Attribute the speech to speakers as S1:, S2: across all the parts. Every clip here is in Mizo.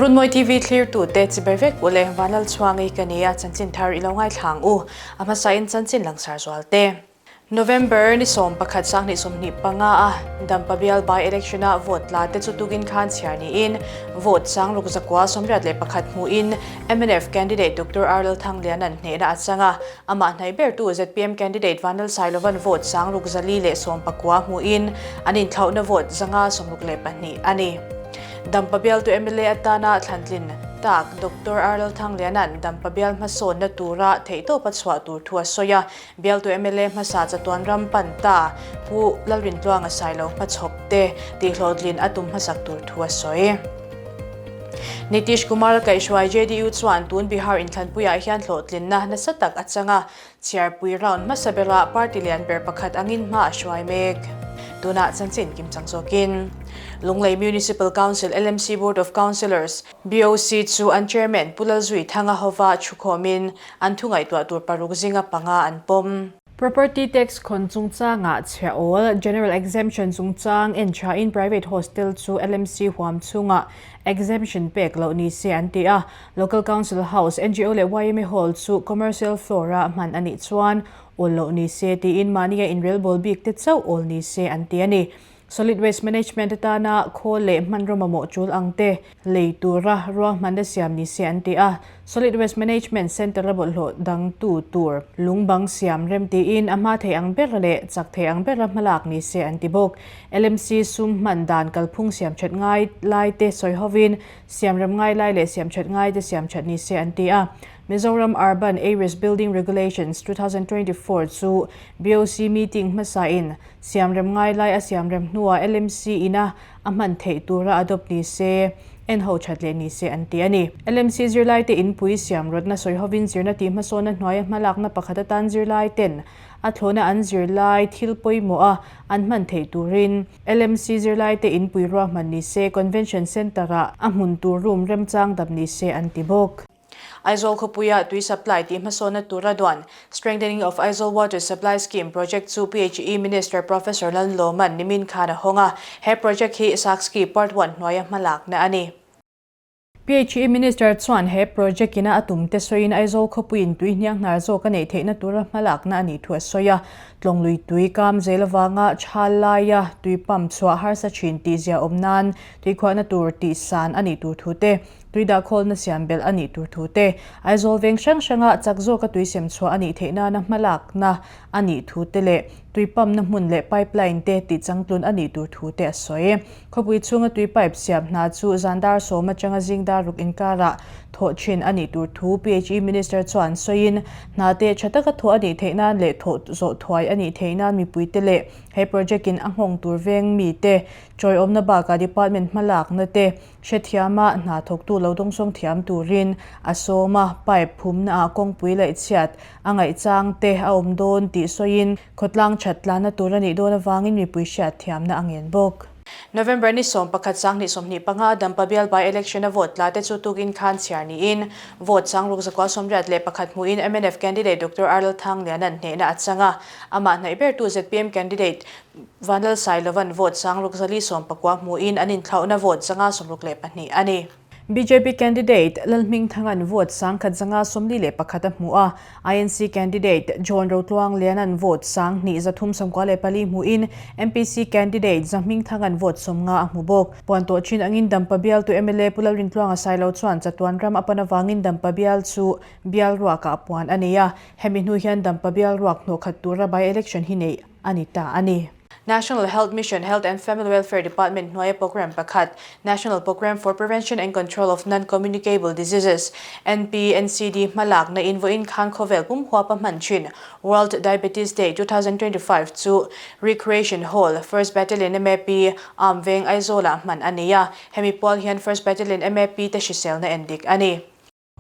S1: Runmawi TV thlirtute chibai vek u le Vanlalchhuangi ka ni a, chanchin thar i lo ngaithlang u. A hmasain chanchin langsar zual te. November ni 11 2025 a Dampa bial by election a vote tla te chu tukin khan chhiar niin vote sangruk zakua 81 hmuhin mnf candidate Doctor R Lalthangliana'n hnehna a chang a, amah hnaih bertu zpm candidate Vanlalsailova'n vote sangruk 419 hmuhin an inthlauhna vote 562 a ni. Dampa bialtu mla atana thlantlin tak Doctor R Lalthangliana'n Dampa bial hmasawnna tura theihtawpa chhuah tur thu a sawi a, Bialtu mla hmasa chatuan ram pan ta Pu Lalrintluanga Sailo hmachhawp te tihhlawhtlin a tum hmasak tur thu a sawi. Nitish Kumar kaihhruai JDU chuan tun Bihar inthlanpuiah hian hlawhtlinna nasa tak a chang a, chhiarpui round hmasa berah party lian ber pakhat angin hma a hruai mek. Tunah chanchin kim chang zawkin Lunglei Municipal Council LMC Board of Councillors, BOC, chu an Chairman Pu Lalzui Thanga hova thukhawmin An thu ngaihtuah tur paruk zinga panga an pawm.
S2: Property tax khawn chungchangah chhia awl, General Exemption chungchang en thain Private Hostel chu LMC huam chhungah exemption pek loh ni se an ti a. Local Council House, ngo leh yma Hall chu Commercial floor-a hman a nih chuan awl loh ni se tiin mahnia inrelbawl bik te chauh awl ni se an ti a ni. Solid Waste Management atana khawl leh hmanraw mamawh tul ang te lei tura ruahmanna siam ni se an ti a. Solid Waste Management Centre-a bawlhhlawh dangtu tur lung bang siam rem tiin a hma thei ang ber leh chak thei ang bera hmalak ni se an ti bawk. LMC sum hman dan kalphung siam that ngai lai te sawi hovin siam rem ngai lai leh siam that ngai te siam that ni se an ti a. Mizoram Urban Areas Building Regulations 2024 chu BOC meeting hmasain Siamrem ngai lai a siamrem hnuah LMC ina a hman theih tura adopt ni se, en ho that leh ni se an ti a ni. LMC zirlaite inpui siam rawtna sawi hovin zirna tih hmasawnna hnuaia hmalakna pakhat atan zirlaiten a thlawhna an zirlai thil pawimawh a an hman theih turin LMC zirlaite inpui ruahman ni se, Convention Centre-ah a hmun tur room remchang dap ni se an ti bawk.
S1: Aizawl khawpuia tui supply tih hmasawnna tura duan Strengthening of Aizawl Water Supply Scheme project chu PHE Minister Professor Lalnlawman nimin khan a hawng a, he project hi Sakski Part One hnuaia hmalakna a ni.
S2: PHE Minister chuan he project ina a tumte sawiin Aizawl khawpuiin tui hniang hnar zawk a neih theihna tura hmalakna a nih thu a sawi a, Tlawnglui tui kam zel avanga chhal laia tui pump chhuah harsa thin tih zia awm nan tui khuahna tur tih san a nih tur thu te, Tui dahkhawlna siam belh a nih tur thu te, Aizawl veng hrang hranga chak zawka tui sem chhuah a nih theih nana hmalakna a nih thu te leh tui pump-na hmun leh pipeline te tih changtlun a nih tur thu te a sawi. Khawpui chhunga tui pipe siam hna chu zan dar sawm atanga zing dar ruk inkarah thawh thin a nih tur thu PHE Minister chuan sawiin, hna te tha taka thawh a nih theih nan leh thawh zawh thuai a nih theih nan mipuite leh he project-in a nghawng tur veng mite chawiawmna bakah department hmalakna te Hrethiama hna thawktu lo dawngsawng thiam turin a sawm a, pipe phumnaah kawngpui laih chhiat a ngaihchang te a awm dawn tih sawiin khawtlang that tlanna tur a nih dawn avangin mipui hriatthiamna a ngen bawk.
S1: November ni 11 2025 Dampa bial by election a vote tla te chu tukin khan chhiar niin vote sangruk 181 hmuhin mnf candidate Doctor R Lalthangliana'n hnehna a chang a, amah hnaih bertu zpm candidate Vanlal Sailova'n vote sangruk 419 hmuhin an inthlauhna vote 562 a ni.
S2: Bjp candidate Lalhmingthanga'n vote 1141 a hmu a, INC candidate John Rotluangliana'n vote 2394 hmuhin MPC candidate Zahmingthanga'n vote 50 a hmu bawk. Puan tawh thin angin Dampa bialtu mla Pu Lalrintluanga Sailo chuan chatuan ram a pan avangin Dampa bial chu bial ruakah puan a nei a, hemi hnu hian Dampa bial ruak hnawhkhat tura by-election hi neih a ni ta a ni.
S1: National Health Mission Health and Family Welfare Department hnuaia programme pakhat, National Programme for Prevention and Control of Non-Communicable Diseases, NPNCD, hmalakna in vawiin khan khawvel pum huapa hman thin World Diabetes Day 2025 chu Recreation Hall, First Battalion MAP, Arm Veng, Aizawl-ah hman a ni a, hemi pual hian First Battalion MAP te hriselna endik a ni.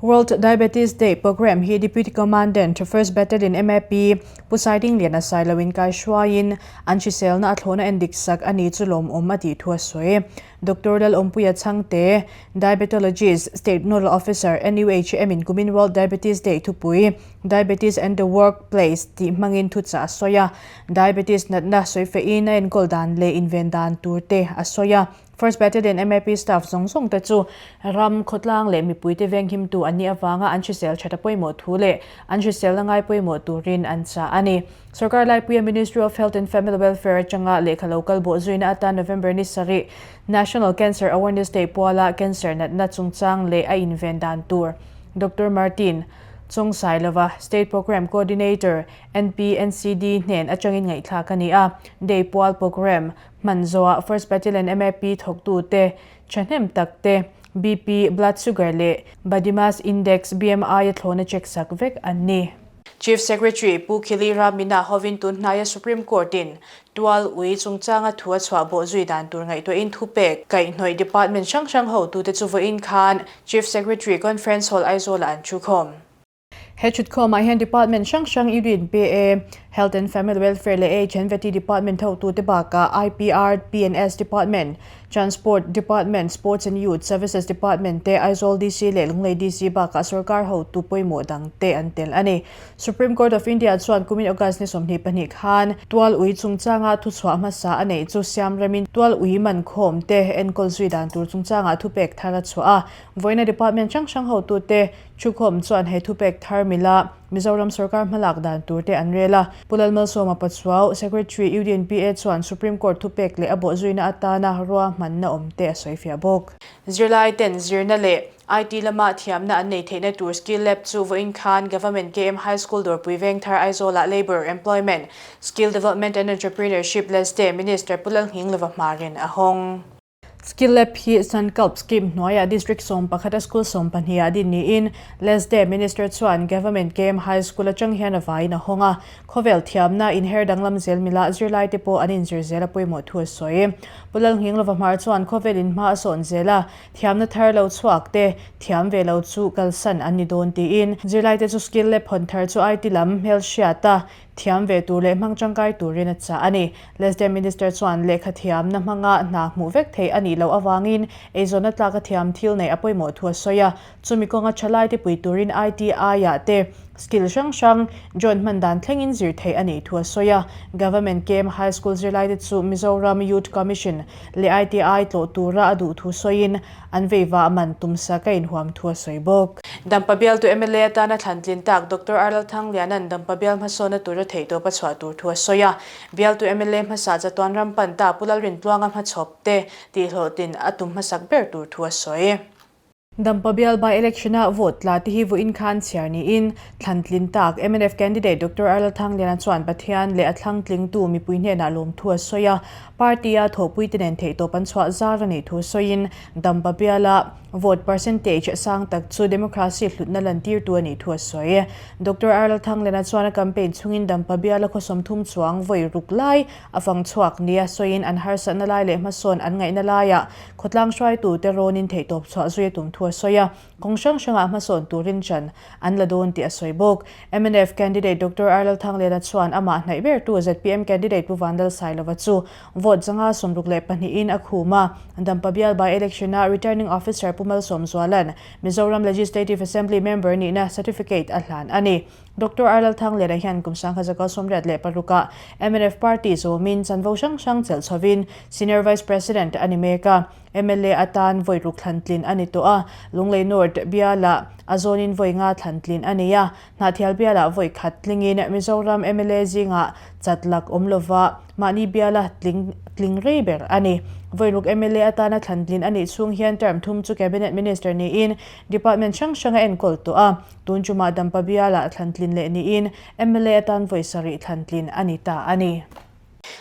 S2: World Diabetes Day programme hi Deputy Commandant, First Battalion MAP, Pu Saidingliana Sailoin kaihruaiin an hriselna a thlawhna en dik sak a ni chu lawmawm a tih thu a sawi. Doctor Lalawmpuia Chhangte, Diabetologist, State Nodal Officer, NUHM in kumin World Diabetes Day thupui Diabetes and the Workplace tih hmangin thuchah a sawi a. Diabetes natna sawi fehin a enkawl dan leh inven dan tur te a sawi a. First Battalion MAP staff zawng zawng te chu ram, khawtlang leh mipuite venghimtu an nih avanga an hrisel that a pawimawh thu leh an hriselna ngai pawimawh turin an chah a ni. Sorkar laipuia Ministry of Health and Family Welfare atanga lehkha lo kal bawh zuina atan November ni sarih National Cancer Awareness Day puala cancer natna chungchang leh a inven dan tur Doctor Martin Chawngsailova, State Programme Coordinator, NPNCD hnen atangin ngaihthlak a ni a. Day pual programme hman zawhah First Battalion MAP thawktute thahnem tak te BP, Blood Sugar leh Body Mass Index, BMI, a thlawna check sak vek an ni.
S1: Chief Secretary Pu Khili Ramina hovin tun hnaia Supreme Court-in tual ui chungchanga thu a chhuah bawh zui dan tur ngaihtuahin thupek kaihhnawih department hrang hrang hotute chu vawiin khan Chief Secretary Conference Hall Aizawlah an thukhawm.
S2: He thutkhawmah hian Department hrang hrang Unit PA, Health and Family Welfare leh HNVT Department hotute bakah IPR, PNS Department, Transport Department, Sports and Youth Services Department te, Aizawl DC leh Lunglei DC bakah sorkar hotu pawimawh dang te an tel a ni. Supreme Court of India chuan kumin August ni 22 khan tual ui chungchanga thuchhuah hmasa a neih chu siam remin tual ui mankhawm te enkawl zui dan tur chungchangah thupek thar a chhuah a. Vawiina department hrang hrang hotute thukhawm chuan he thupek thar mila Mizoram sorkar hmalak dan tur te an rel a. Pu Lalmalsawma Pachuau, Secretary UDNPA chuan Supreme Court thupek leh a bawhzuina atana ruahmanna awm te a sawifiah bawk.
S1: Zirlai ten zirna leh IT lama thiamna an nei theihna tur Skill Lab chu vawiin khan Government KM High School Dawrpui Vengthar Aizawlah Labour, Employment, Skill Development and Entrepreneurship, LESDE, Minister Pu Lalnghinglova Hmarin a hawng.
S2: Skill Lab hi Sankalp Scheme hnuaiah District 11 a school 12 ah din niin LESDE Minister chuan Government KM High School atang hian a vaiin a hawng a. Khawvel thiamna inher danglam zel mila zirlaite pawh an inzir zel a pawimawh thu a sawi. Pu Lalnghinglova Hmar chuan khawvel in hma a sawn zel a, thiamna thar lo chhuak te thiam ve lo chu kalsan an ni dawn tiin zirlaite chu Skill Lab hawn thar chu IT lam hmelhriat a Thiam ve tur leh hmang tangkai turin a chah a ni. Lesdem Minister chuan lehkha thiamna hmanga hna hmuh vek theih a nih loh avangin eizawnna tlak a thiam thil neih a pawimawh thu a sawi a. Chumi kawnga thalaite pui turin ITI-ah te skill hrang hrang join hman dan thlengin zir theih a nih thu a sawi a. Government KM High School zirlaite chu Mizoram Youth Commission leh ITI tlawh tura a duh thu sawiin An veivah man tumsa ka inhuam thu a sawi bawk.
S1: Dampa bialtu mla atana thlantlin tak Doctor Arlal Thangliana'n Dampa bial hmasawnna tura theihtawp a chhuah tur thu a sawi a. Bialtu mla hmasa chatuan ram pan ta Pu Lalrintluanga hmachhawp te tihhlawhtlin a tum hmasak ber tur thu a sawi.
S2: Dampa bial by election-a vote tla te hi vawiin khan chhiar niin thlantlin tak mnf candidate Doctor Arlal Thangliana chuan Pathian leh a thlangtlingtu mipui hnenah lawmthu a sawi a. Party-a thawhpuite nen theihtawp an chhuah zar a nih thu sawiin Dampa biala vote percentage sang tak chu democracy hlutna lantirtu a nih thu a sawi. Doctor Arlal Thanglena chuan a campaign chungin Dampa biala khaw 30 chuang vawi ruk lai a fang chhuak nia sawiin an harsatna lai leh hmasawn an ngaihna laiah khawtlang hruaitute rawnin theihtawp chhuah zui a tum thu a sawi a. Kawng hrang hrangah hmasawn turin ṭan an la dawn tih a sawi bawk. Mnf candidate Doctor Arlal Thangliana chuan amah hnaih bertu zpm candidate Pu Vanlalsailova chu vote zanga 62 in a khum a. Dampa bial by election-a returning officer Pu Malsawmzuala'n Mizoram Legislative Assembly member nihna certificate a hlan a ni. Doctor Arlal Thangliana hian kum 1986 ah mnf party zawmin chanvo hrang hrang chelh chhovin Senior Vice President a ni mek a. Mla atan vawi ruk thlan tlin a ni tawh a, Lunglei North bialah a zawnin vawi nga thlan tlin a nei a, Hnahthial bialah vawi khat tlingin Mizoram mla zingah chat lak awm lova mahni biala tling tling rei ber a ni. Vawi ruk mla atana thlan tlin a nih chhung hian term thum chu Cabinet Minister niin Department hrang hrang a enkawl tawh a, tun chumah Dampa bialah thlan tlin leh niin mla atan vawi sarih thlan tlin a ni ta a ni.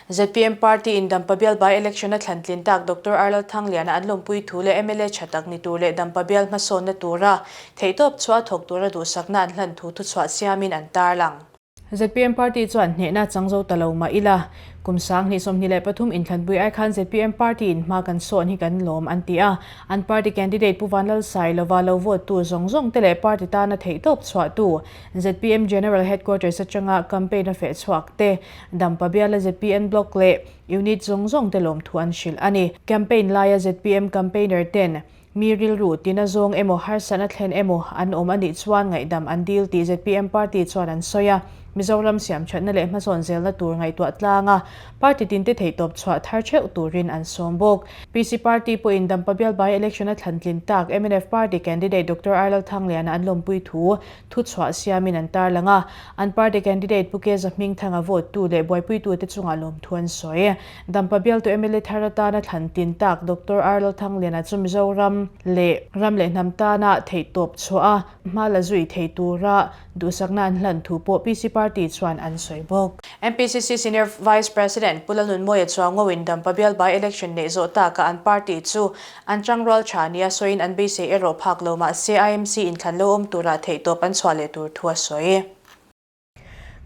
S1: Zpm party in Dampa bial by election a thlan tlin tak Doctor Arlal Thangliana an lawmpui thu leh mla tha tak ni tur leh Dampa bial hmasawnna tura theihtawp chhuah thawk tura duhsakna an hlan thu thuchhuah siamin an tarlang.
S2: Zpm party chuan hnehna chang zo ta lo mah ila, kum 2023 inthlanpui ai khan zpm party in hma kan sawn hi kan lawm an ti a, an party candidate Pu Vanlalsailova lo vote tu zawng zawng te leh party tana theihtawp chhuahtu zpm General Headquarters atanga campaign a feh chhuak te Dampa biala zpm block leh unit zawng zawng te lawmthu an hrilh a ni. Campaign laia zpm campaigner ten mi rilru tina zawng emaw harsatna thlen emaw an awm a nih chuan ngaihdam an dil tih zpm party chuan an sawi a. Mizoram siamthatna leh hmasawn zelna tur ngaihtuah tlang a, party tinte theihtawp chhuah thar theuh turin an sawm bawk. PC Party pawhin Dampa bial by-election a thlan tlin tak mnf Party candidate Doctor Arlal Thangliana an lawmpui thu thuchhuah siamin an tarlang a, an party candidate Pu Keza Hmingthanga vote tu leh buaipuitute chungah lawmthu an sawi. Dampa bialtu mla thar atana thlan tlin tak Doctor Arlal Thangliana chu Mizoram leh ram leh hnam tana theihtawp chhuah a, hma la zui thei tura Duhsakna an hlan thu pawh PC Party chuan an sawi bawk.
S1: MPCC Senior Vice President Pu Lalnunmawia chuan Ngawin Dampa bial by election neih zawh takah an party chu an tangrual tha nia sawiin an beisei erawh phak lo mahse IMC inthlan lo awm turah theihtawp an chhuah leh tur thu a sawi.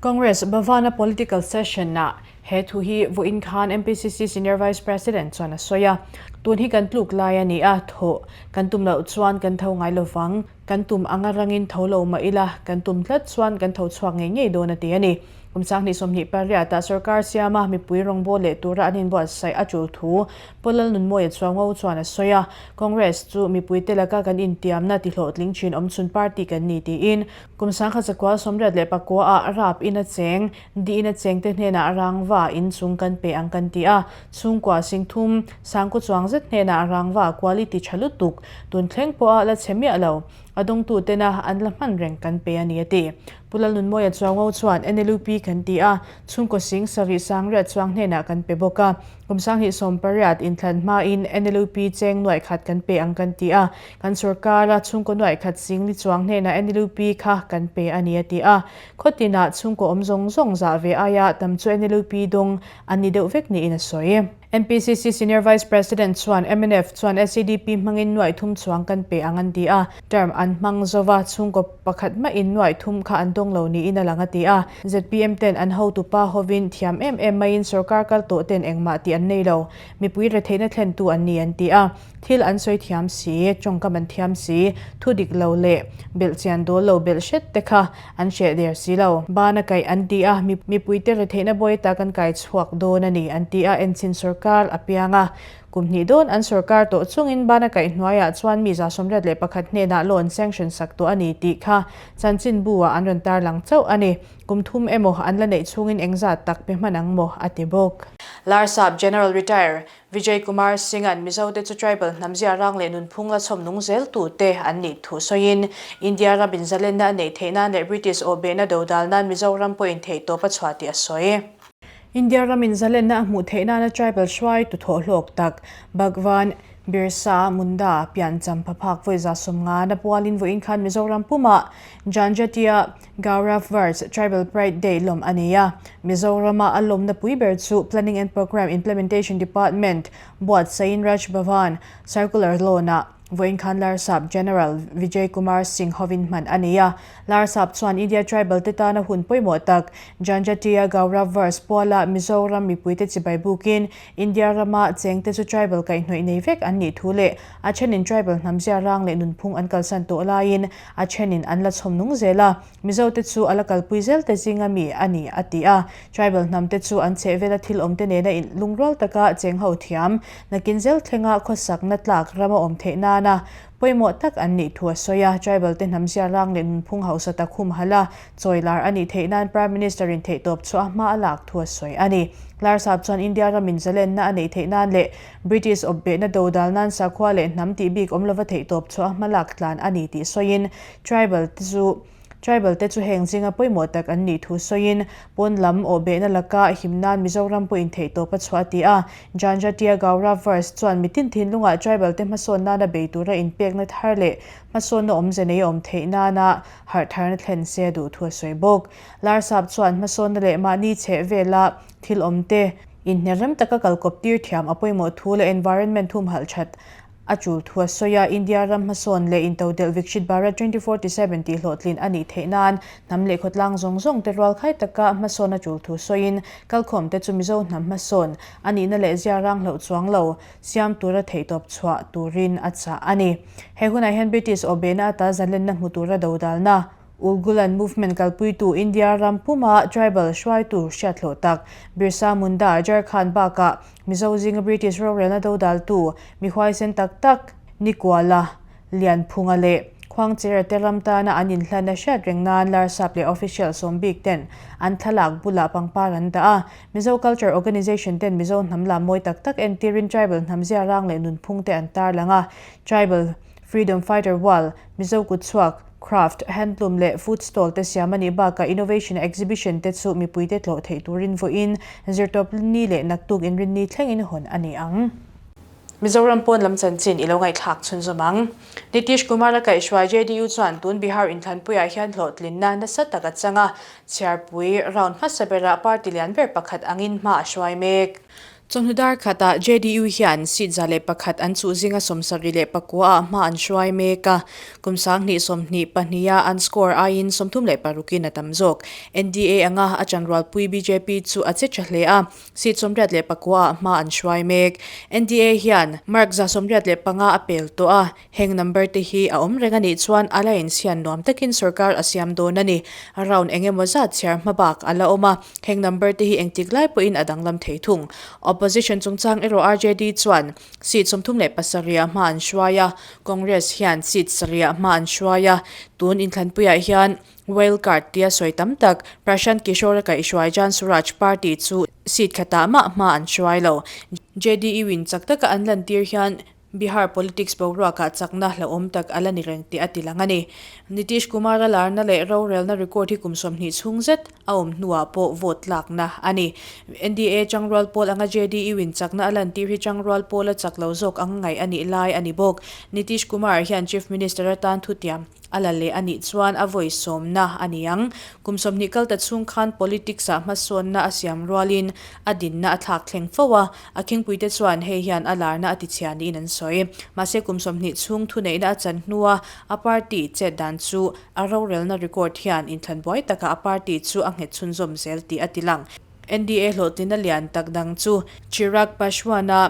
S2: Congress Bhavana Political Session-ah He thu hi vawiin khan MPCC Senior Vice President chuan a sawi a, Tun hi kan tluk lai a ni a, thawh kan tum loh chuan kan tho ngai lo vang, kan tum anga rangin tho lo mah ila, kan tum tlat chuan kan tho chhuak ngei ngei dawn a ti a ni. Kum 2028 ah sorkar siama mipui rawngbâwl leh tura an inbuatsaih a tul thu Pu Lalnunmawia Chuango chuan a sawi a, Congress chu mipuite laka kan intiamna tihlawhtling thin awmchhun party kan ni tiin kum 1984 ah rap in a cheng Diin a chengte hnenah rangva inchung kan pe ang kan ti a, chhungkua singthum sangkaw chuang zet hnenah rangva quality tha lutuk tun thleng pawha la chhe miah lo, a dawngtutena an la hman reng kan pe a ni a ti. Pu Lalnunmawia Chuango chuan NLUP kan ti a, chhungkaw sing sarih sangriat chuang hnenah kan pe bawk a, kum 2018 inthlan hmain NLUP cheng nuaih khat kan pe ang kan ti a, kan sorkara chhungkaw nuaih khat singli chuang hnenah NLUP kha kan pe a ni a ti a. Khawtinah chhungkaw awm zawng zawng zah ve aia tam chu NLUP dawng an ni deuh vek niin a sawi. MPCC Senior Vice President chuan mnf chuan SEDP hmangin nuaih thum chuang kan pe ang an ti a, term an hmang zova chhungkaw pakhat mahin nuaih thum kha an dawng lo niin a lang a ti a. Zpm ten an hotupa hovin thiam em em maiin sorkar kal tawh ten engmah tih an nei lo, mipui retheihna thlentu an ni an ti a. Thil an sawi thiam si, tawngkam an thiam si, thu dik lo leh belh chian dawl lo belh hret te kha an hreh der si lo. Ban a kaih an ti a, mipuite retheihna bawi tak an kai chhuak dawn a ni an ti a, enchhin sorkar a piang a. Kum hnih dawn an sorkar tawh chungin ban a kaih hnuaiah chuan mi 91 hnenah loan sanction sak tawh a ni tih kha chanchinbu ah an rawn tarlang chauh a ni. Kum thum emaw an la neih chhungin engzat tak pe hman ang maw a ti bawk.
S1: Larsap General Retire Vijay Kumar Singh-a'n Mizote chu tribal hnamzia rang leh nunphung la chhawm nung zel tute an nih thu sawiin, India ram inzalenna a neih theih nan leh British awhbehna dodal nan Mizoram pawhin theihtawp a chhuah tih a sawi.
S2: India ram inzalenna a hmuh theih nana tribal hruaitu thawhhlawk tak Bhagwan Birsa Munda piancham phaphak vawi 150 na pualin vawiin khan Mizoram pumah Janjatia Gaurav Varsh Tribal Pride Day lawm a nei a, Mizorama a lawmna pui ber chu Planning and Programme Implementation Department buatsaiin Raj Bhavan Circular Lawn-ah vawiin khan Larsap General Vijay Kumar Singh hovin hman a nei a. Larsap chuan India Tribal te tana hun pawimawh tak Janjatiya Gaurav Varsh puala Mizoram mipuite chibai bukin India rama chengte chu tribal kaihhnawih nei vek an nih thu leh a thenin tribal hnamzia rang leh nunphung an kalsan tawh laiin a thenin an la chhawm nung zel a, Mizote chu a la kalpui zel te zinga mi a ni, a ti a. Tribal hnamte chu an chhehvela thil awmte nena in lungrual taka cheng ho thiam, nakin zel thlenga khawsakna tlak rama awm theih nana pawimawh tak an nih thu a sawi a. Tribal te hnamzia rang leh nunphung hausa tak humhalh a, chawi lar a nih theih nan Prime Minister in theihtawp chu a hma a lak thu a sawi a ni. Larsap chuan India ramin zalenna a neih theih nan leh British awpbehna dodal nan sakhua leh hnam tih bik awm lova theihtawp chhuah a hmalak tlan a ni tih sawiin tribal te chu tribal te chu heng zinga pawimawh tak an nih thu sawiin pawn lam awhbehna laka him nan Mizoram pawhin theihtawp a chhuah a ti a. Janjatia Gaurav Verse chuan mitin thinlungah tribal te hmasawn nana bei tura inpekna thar leh hmasawnna awmze nei a awm theih nana harh tharna thlen se a duh thu a sawi bawk. Larsap chuan hmasawnna leh mahni chheh vela thil awm te Inhnerem taka kalkawp tir thiam a pawimawh thu leh environment humhalh that a tul thu a sawi a, India ram hmasawn leh intodelh Vikshit Bharat 2047 tih hlawhtlin a nih theih nan hnam leh khawtlang zawng zawng te rualkhai taka hmasawn a tul thu sawiin kalkhawm te chu Mizo hnam hmasawn a nihna leh zia rang hloh chuang lo siam tura theihtawp chhuah turin a chah a ni. He hunah hian British awhbehna ata zalenna hmu tura dodalna Ulgulan movement kalpuitu India ram puma tribal hruaitu hriathlawh tak Birsa Munda, Jharkhand bakah Mizo zinga British rorelna dodaltu mi huaisen tak tak Nikuala Lianphunga leh. Khuangchera te ram tana an inhlanna hriat reng nan Larsap leh official sawm bik ten an thlalak bulah pangpar an dah a. Mizo Culture Organisation ten Mizo hnam lam mawi tak tak entirin tribal hnam zia rang leh nunphung te an tarlang a. Tribal Freedom Fighter Wall, Mizo kutchhuak, Craft, Handloom leh Food Stall te siam a nih bakah Innovation Exhibition te chu mipuite tlawh theih turin vawiin zirtawp ni leh naktuk inrinni thlengin hawn a ni ang.
S1: Mizoram pawn lam chanchin i lo ngaihthlak chhunzawm ang. Nitish Kumar-a kaihhruai JDU chuan tun Bihar inthlanpuiah hian hlawhtlinna nasa tak a chang a, chhiarpui round hmasa berah party lian ber pakhat angin hma a hruai mek. Chawhnu dar khatah JDU hian seat 101 an chuh zinga 79 ah hma an hruai mek a, kum 2022 a an score aiin 36 in a tam zawk. NDA anga a chanrualpui bjp chu a che tha hle a, seat 89 ah hma an hruai mek. NDA hian mark 185 a pel tawh a, heng number te hi a awm reng a nih chuan alliance hian nuam takin sorkar a siam dawn a ni. Round eng emaw zat chhiar hma bak a la awm a, Heng number te hi engtik lai pawhin a danglam thei thung. Opposition chungchang erawh RJD chuan seat 37 ah hma an hruai a, Congress hian seat sarih ah hma an hruai a. Tun inthlanpuiah hian wild card tia sawi tam tak Prashant Kishore a kaihhruai Jan Suraj party chu seat khatah mah hma an hruai lo. JDU in chak taka an lantir hian Bihar politics boruakah chakna hlauhawm tak a la ni reng tih a ti lang a ni. Nitish Kumar-a larna leh rorelna record hi kum 20 chhung zet a awm hnuah pawh vote tlakna a ni. NDA changrual pawl anga JDU in chakna a lantir hi changrual pawla chak lo zawk ang ngaih a nih lai a ni bawk. Nitish Kumar hian Chief Minister atan thutiam a la leh a nih chuan a vawi sawmna a ni ang. Kum 20 kal ta chhung khan politics-ah hmasawnna a siam rualin a dinna a thlak thleng fo a, A khingpuite chuan hei hian a larna a tichhia niin an sawi. Mahse kum 20 chhung thuneihna a chan hnua a party chet dan chu a rorelna record hian inthlan buai takah a party chu a nghet chhunzawm zel tih a ti lang. NDA hlawhtlinna lian tak dang chu Chirag Paswan-a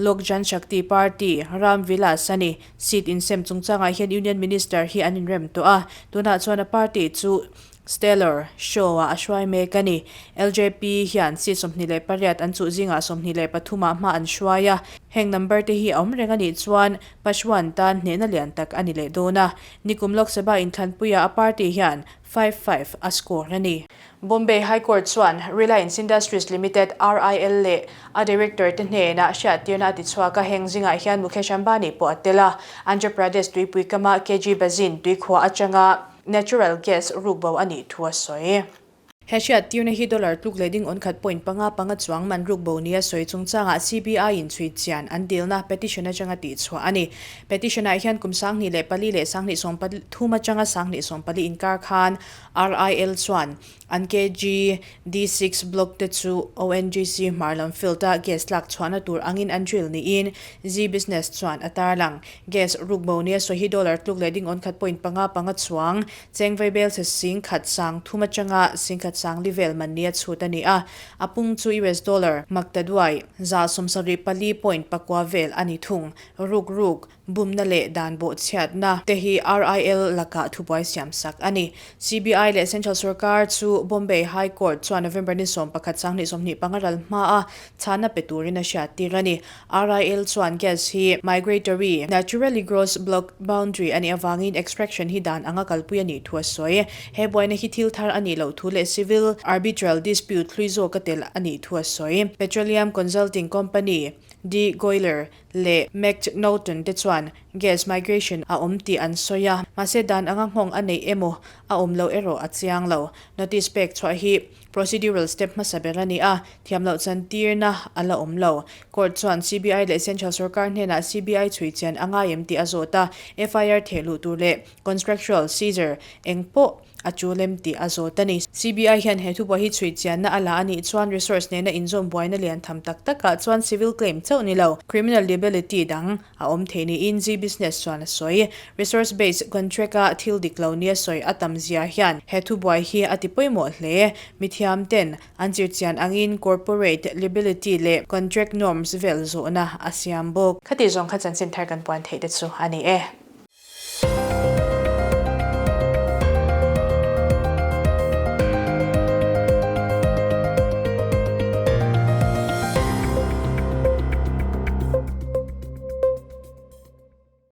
S1: Lok Jan Shakti Party, Ram Vilas a ni. Seat insem chungchangah hian Union Minister hi an inrem tawh a, tunah chuan a party chu Stellar show-ah a hruai mek a ni. LJP hian seat 28 an chuh zingah 23 ah hma an hruai a, heng number te hi a awm reng a nih chuan Paswan tan hnehna lian tak a ni leh dawn a. Nikum Lok Sabha inthlanpuiah a party hian five five a score a ni. Bombay High Court chuan Reliance Industries Limited, RIL, leh a director te hnenah hriattirna a tichhuak a, heng zingah hian Mukesh Ambani pawh a tel a. Andhra Pradesh tuipui kama KG Bazin tuikhuah atanga Natural gas ruk bo a nih thu a sawi. He hriattirna hi dollar tluk leh ding awn khat point panga panga chuang man ruk bo nia sawi chungchangah CBI in chhui chian an dilna petition atanga tihchhuah a ni. Petition ah hian kum 2004 leh 2013 atanga 2014 inkar khan RIL chuan An KG D6 block te chu ONGC hmar lam field a gas tlak chhuahna tur angin an drill niin Zee Business chuan a tarlang. Gas ruk bo nia sawi hi dollar tluk leh ding awn khat point panga panga chuang cheng vaibel chhe sing khat sang thum atanga sing khat sang li vel man nia chhut a ni a, a pung chu US dollar maktaduai 74 point pakua vel a ni thung. Ruk ruk Bumna leh dan bawhchhiatna te hi RIL lakah thubuai siam sak a ni. CBI leh Central Sorkar chu Bombay High Court chuan November ni 11 2025 ral hmaa chhana pe turin a hriattir a ni. RIL chuan gas hi migratory, naturally grows block boundary a nih avangin extraction hi dan anga kalpui a nih thu a sawi. He buaina hi thil thar a nih loh thu leh civil arbitral dispute hlui zawka tel a nih thu a sawi. Petroleum Consulting Company, D. Goyler, leh McNaughton te chuan gas migration a awm tih an sawi a, mahse dan anga nghawng a neih emaw a awm loh erawh a chiang lo. Notice pek chhuah hi procedural step hmasa ber a ni a, thiam loh chantirna a la awm lo. Court chuan CBI leh Central sorkar hnenah CBI chhui chian a ngai em tih a zawt a, FIR theh luh tur leh contractual seizure eng pawh a tul em tih a zawt a ni. CBI hian he thubuai hi chhui chianna a la a nih chuan resource nena inzawm buaina lian tham tak takah chuan civil claim chauh ni lo, criminal liability dang a awm thei niin Zee Business chuan a sawi. Resource based contract a thil dik lo nia sawi a tam zia hian he thubuai hi a ti pawimawh hle. Mithiam ten an zir chian angin corporate liability leh contract norms vel zawhna a siam bawk. Khati zawng kha chanchin thar kan puan theih te chu a ni e.